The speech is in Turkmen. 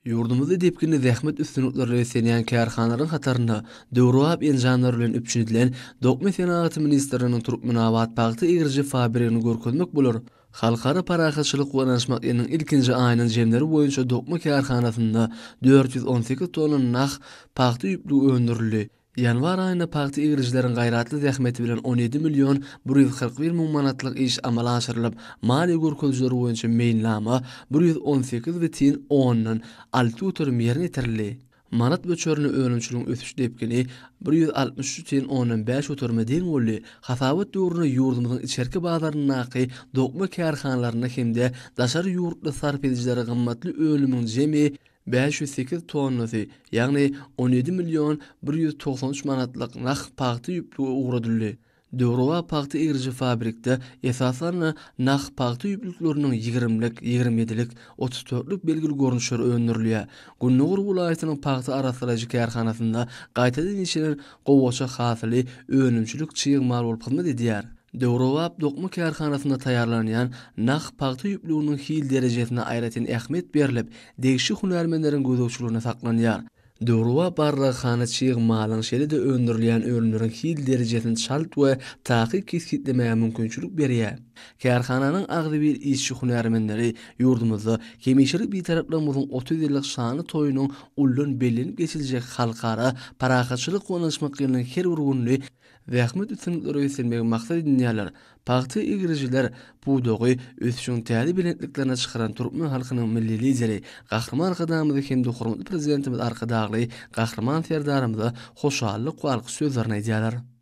Ýurdumyzda depginli zähmet üstünliklerine beslenýän kärhanalaryň hatarynda döwrebap enjamlar bilen üpjün edilen Dokma senagaty ministrliginiň Türkmenabat pagta egriji fabrigini görkezmek bolar. Halkara parahatçylyk we ynanyşmak ýylynyň ilkinji aýynyň jemleri boýunça dokma kärhanasynda 418 tonna nah pagta ýüplügi öndürildi. Ýanwar aýynda pagta egrijileriň gaýratly zähmeti bilen 17 million 141 müň manatlyk iş amala aşyrylyp, maliýe görkezijileri boýunça meýilnama 118 bitin ondan alty göterim ýerine ýetirildi. Manat möçberinde önümçiligiň ösüş depgini 163 bitin ondan bäş göterime deň boldy. Hasabat döwründe ýurdumyzyň içerki bazaryndaky dokma kärhanalarynda hem-de daşary ýurtly sarp edijilere gymmatly önümiň jemi 508 tonnasy, ýagny 17 million 193 manatlyk nah pagta ýüplügi ugradyldy. Döwrebap pagta egriji fabrikde, esasan-da, nah pagta ýüplükleriniň ýigrimlik, ýigrimi ýedilik, otuz dörtlük belgili görnüşleri öndürilýär. Gündogar welaýatynyň pagta arassalaýjy kärhanasynda gaýtadan işlenen gowaça hasyly önümçilik çig mal bolup hyzmat edýär. Döwrebap dokma kärhanasynda taýýarlanýan nah pagta ýüplüginiň hil derejesine aýratyn ähmiýet berlip, degişli hünärmenleriň gözegçiliginde saklanýar. Döwrebap barlaghana çig malyň, şeýle-de öndürilýän önümleriň hil derejesini çalt we takyk kesgitlemäge mümkinçilik berýär. Kärhananyň agzybir işçi-hünärmenleri ýurdumyzda hemişelik Bitaraplygymyzyň 30 ýyllyk şanly toýunyň uldan bellenip geçiljek Halkara parahatçylyk we ynanyşmak ýylynyň her bir gününi zähmet üstünlikleri beslenmegi maksat edinýärler. Pagta egrijiler pudagy ösüşiň täze belentliklerine çykaran türkmen halkynyň Milli Lideri Gahryman Arkadagymyzy hem-de hormatly Prezidentimiz Arkadagly Gahryman Serdarymyza hoşallyk we alkyş sözlerini aýdýarlar.